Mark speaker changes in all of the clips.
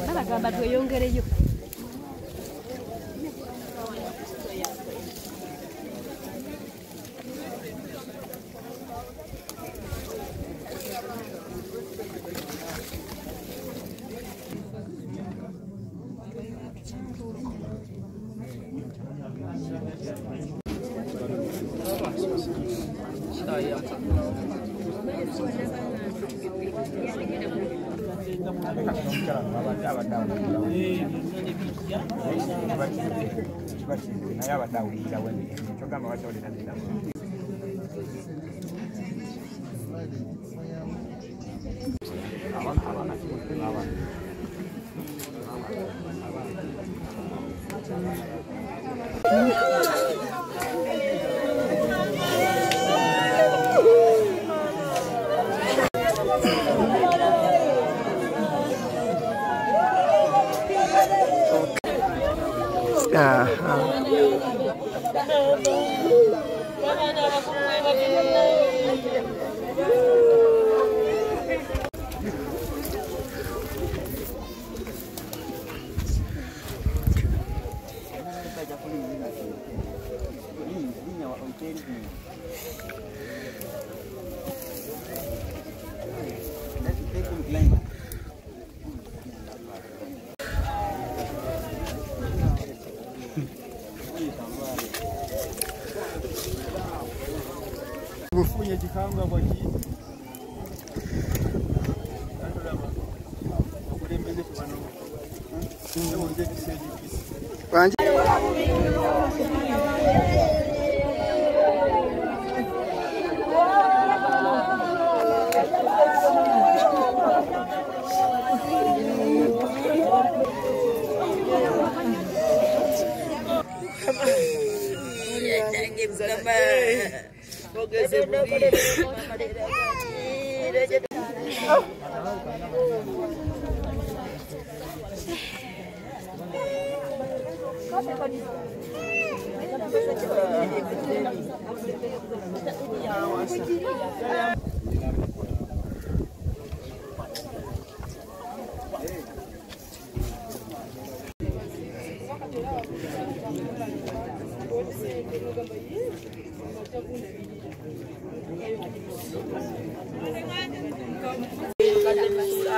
Speaker 1: Babagamba tweyongereyo.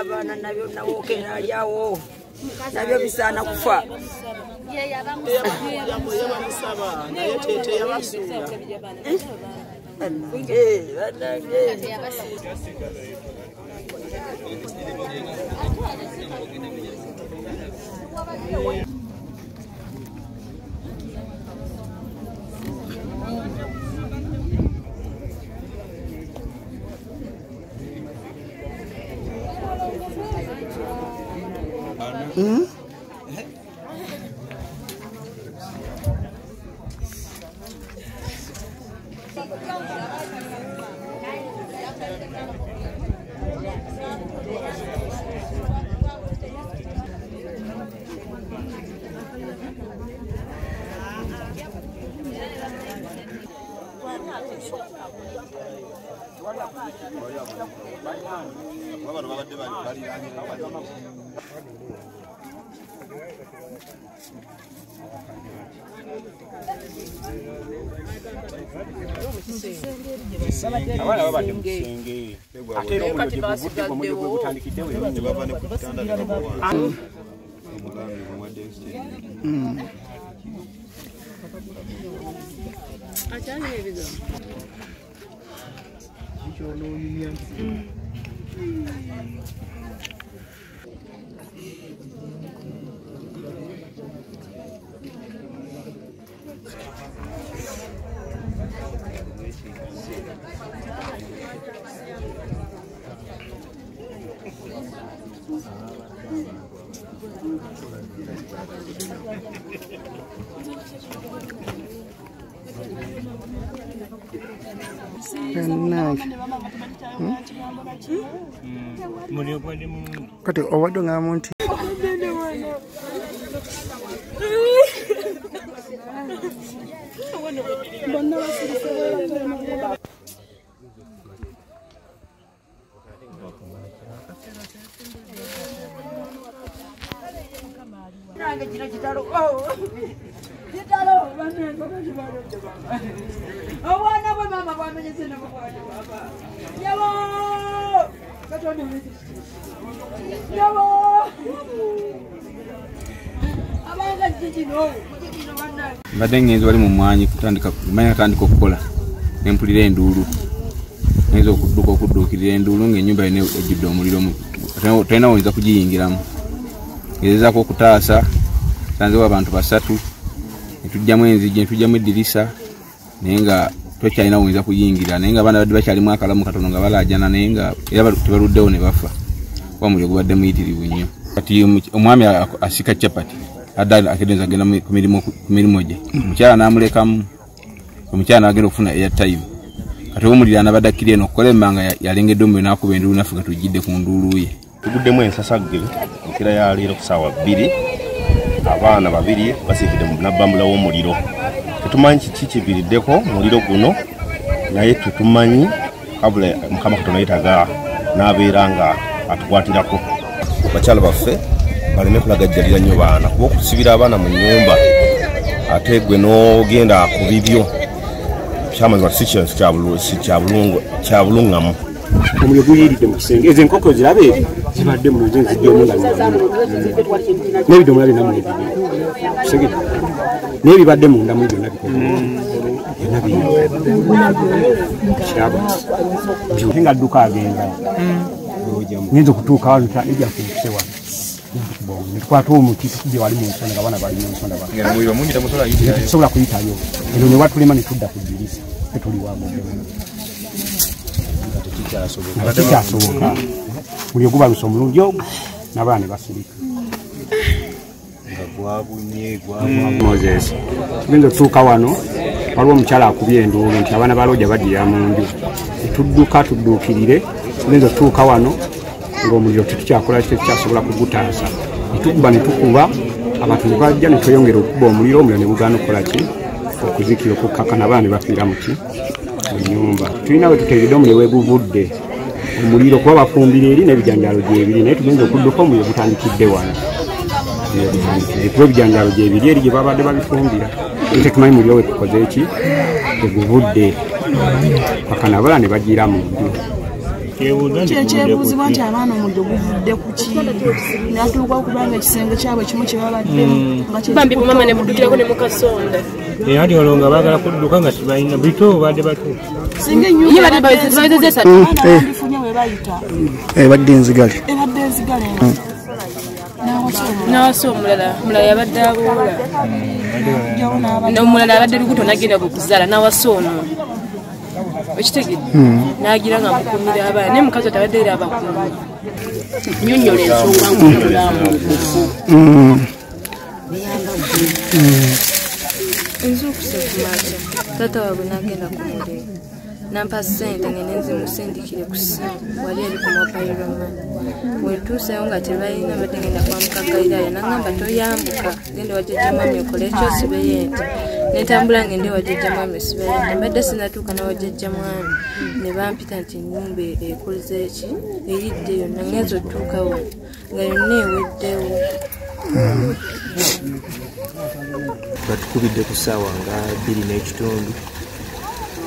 Speaker 2: Abaana nabyo nawookera alyawo nabyo bisaana kufa.
Speaker 3: Abaana babadde mu kisenge ate era omuliro gye guvudde omuliro gwe gutandikiddewo.
Speaker 1: Kati obadde ngamba nti
Speaker 3: Mbadde ngenze wali mu mwanyi kutandika kumanya natandika okukola ne mpulira enduulu, ngenza okudduka okudduukirira enduulu ng'ennyumba yonna ejjudde omuliro, tolina woyinza kugiyingiramu. Ngezezaako okutaasa, nsanzewo abantu basatu, ne tuggyamu enzigi ne tuggyamu eddirisa, naye nga tokyalina woyinza kuyingira, naye nga abaana badde bakyalimu akalamu katono nga balaajana, naye nga era tebaluddewo ne bafa kuba omuliro gubadde muyitirivu nnyo. Kati omwami asika capati adda akedenza agenda ku mirimu gye, omukyala n'amulekamu, omukyala n'agenda okufuna airtime. Kati omuliro anabadde akkira eno okukola emmanga yalengedde omuliro n'akuba enduulu, naffe nga tujjidde ku nduulu ye.
Speaker 4: Tuguddemu ensasagge enkeera ya leero ku ssaawa 2, abaana babiri basiikidde mu nabbambula w'omuliro. Tetumanyi kiki kiviiriddeko muliro guno, naye tetumanyi, wabula Mukama Katonda yeetaaga n'abeera nga atukwatirako. Bakyala baffe baleme kulagajjalira nnyo baana, kuba okusibira abaana mu nnyumba ate gwe n'ogenda ku bibyo kyamazima si kintu kya bulungamu.
Speaker 5: Omuliro guyiridde mu kisenge, ezo enkoko ziraba eri zibadde mu nze nzijja omu nga n'ebidomola byonna mu ebibiri kisenge, n'ebibadde munda mu byonna bikoko byonna kiraba nga adduka agenda ngenza okutuuka wano ejja kunkuse wano netukwata omuti tukubye wali mu nsonda nga abaana bali mu nsonda tetusobola kuyitayo, eno ne watulema ne tudda ku ddirisa tetuli waguddemu nga tekikyasoboka. Muliro gubalusa omulundi ogwo n'abaana ne basirika. Moses tugenda otuuka wano waliwo omukyala akubye enduulu nti abaana ba looja bagira mu nju, netudduka tudduukirire. Tugenda otuuka wano ng'omuliro tetukyakola tetukyasobola kugutaasa, netukuba netukuba abantu ne bajja ne tweyongera okukuba omuliro, omuliro ne gugaana okukola ki okuzikira okukkakana, abaana ne bafiira mu ki mu nnyumba. Tulina we tuteeredde omuliro we guvudde omuliro kuba bafumbira eri n'ebijanjaalo gyebiri, naye tugenza okudduka omuliro gutandikidde wano kuba ebijanjaalo gyebiri eri gye babadde babifumbira, naye tetumanyi muliro we tukoze ki teguvudde pakana abalala ne bagira mu nju.
Speaker 6: Kyebuuzibwa nti abaana omuliro guvudde ku ki, natuuka okubanga ekisenge kyabwe kimu kye babaddemu
Speaker 7: bambi bumama ne buddukirako ne mukasonda.
Speaker 8: Era olwo nga baagala kudduka nga tebalina buto badde bato.
Speaker 6: Singa ennyumba bandifunye we bayita
Speaker 1: ebadde enzigale,
Speaker 6: ebadde enzigale
Speaker 7: n'awasa omulala, omulala yabadde abuula, omulala abadde lubuto n'agenda okuzaala n'awasa ono okitegedde n'agira nga mukuumira abaana, naye mukazi atabadde era abakuuma. Nnyonnyola ensonga ng'omulamu okufu.
Speaker 9: Nzuukuse ku makya, taata waabwe n'agenda ku mulimu, nampa ssente ngende nzimusindikire ku ssimu wali eri ku mobile money. Bwe ntuuseewo nga tebalina, mbadde ngenda kwambuka Galiraaya, n'aŋŋamba toyambuka, genda ewa jjajja mwami okole ekyo osibeyo ente. Nentambula ngende ewa jjajja mwami osibeyo ente, mbadde sinnatuuka n'ewa jjajja mwami ne bampita nti ennyumba ekoze ki eyidde yonna, ngenza otuuka wano nga yonna eweddewo.
Speaker 10: Batukubidde ku ssaawa nga 2:15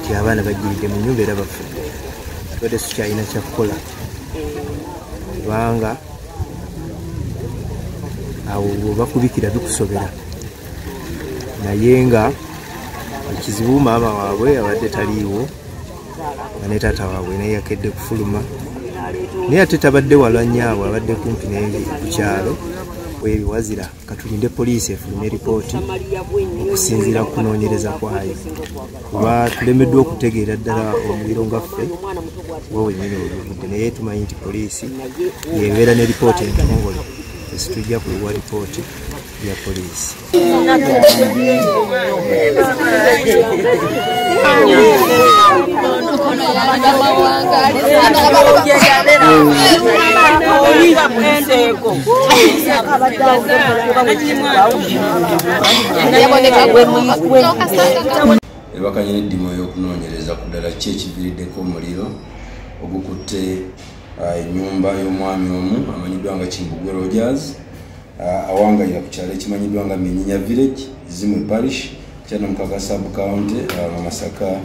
Speaker 10: nti abaana bajjiridde mu nnyumba era bafudde. Tubadde tukyalina kyakukola kubanga Awo bakubikira bikusobera. Naye nga ekizibu maama waabwe abadde taliiwo nga ne taata waabwe naye yakedde kufuluma, naye ate tabadde wala nnyo, abadde kumpi naye ku kyalo webiwazira. Katulinde poliisi efulume ripooti okusinziira ku kunoonyereza kwayo, kuba tulemeddwa okutegeera ddala omuliro nga ffe gwe wennyini weguvudde, naye tumanyi nti poliisi yebeera ne ripooti entongole, esitujja kuwa ripooti ya poliisi.
Speaker 3: Ebakanye n'eddimu ey'okunoonyereza ku ddala ki ekiviiriddeko omuliro ogukutte ennyumba y'omwami omu amanyiddwa nga Kimbugwe Rogers, awangalira ku kyalo ekimanyiddwa nga Minyinya Village, Zimwe Parish, Kyanamukaaka Sub County, mu Masaka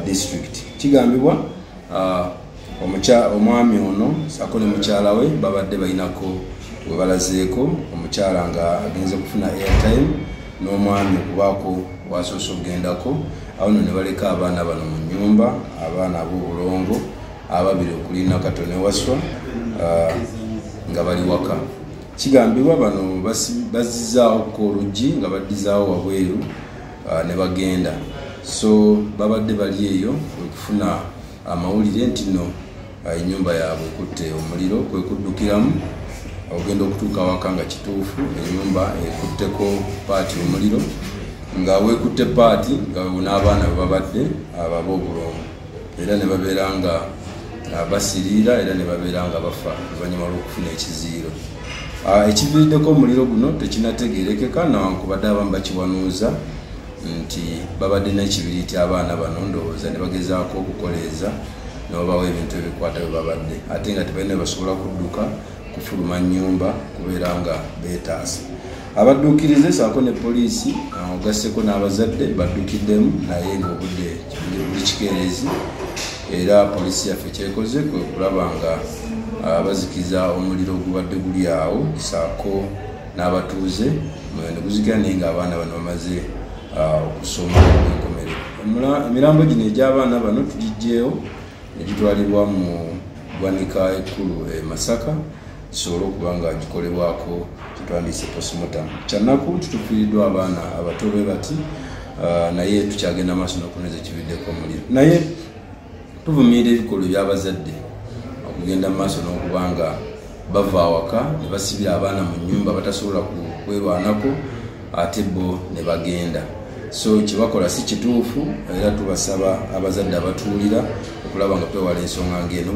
Speaker 3: District. Kigambibwa omwami ono ssaako ne mukyala we babadde balinako we balazeeko, omukyala nga agenze kufuna airtime n'omwami okubaako wasoose okugendako, awo nno ne baleka abaana bano mu nnyumba, abaana ab'obulongo ababiri okuli Nakato ne Waswa nga bali waka. Kigambibwa bano bazzizaawo ko oluggi nga baddizaawo wabweru ne bagenda. So babadde bali eyo okufuna amawulire nti nno ennyumba yaabwe ekutte omuliro, kwe kuddukiramu ogenda okutuuka waka nga kituufu ennyumba ekutteko paati omuliro, nga weekutte paati nga n'abaana bwe babadde ab'obulongo, era ne babeera nga basiriira era ne babeera nga bafa oluvannyuma lw'okufuna ekiziiro. Ekiviiriddeko omuliro guno tekinategeerekeka, newankubadde abamu bakiwanuuza nti babadde n'ekibiriiti abaana bano ndowooza ne bagezaako okukoleeza ne babawa ebintu ebikwata bwe babadde, ate nga tebalina basobola kudduka kufuluma nnyumba kubeera nga beetaasa. Abadduukirize ssaako ne poliisi ogasseko n'abazadde baddukiddemu, naye ng'obudde buli kikeerezi, era poliisi yaffe kyekoze kwe kulaba nga bazikiza omuliro ogubadde guli awo ssaako n'abatuuze ne guzikira, naye ng'abaana bano bamaze okusoma enkomerero. Emirambo gino egy'abaana bano tugiggyeewo ne gitwalibwa mu ggwanika ekkulu e Masaka gisobole okuba nga gikolebwako kyetwandiise postmortem. Kyannaku nti tufiiriddwa abaana abato bwe bati, naye tukyagenda maaso n'okunyweza ekiviiriddeko omuliro. Naye tuvumirira ebikolwa eby'abazadde okugenda mu maaso n'okuba nga bava awaka ne basibira abaana mu nnyumba batasobola kwerwanako, ate bo ne bagenda. So kye bakola si kituufu, era tubasaba abazadde abatuulira okulaba nga twewala ensonga ng'eno.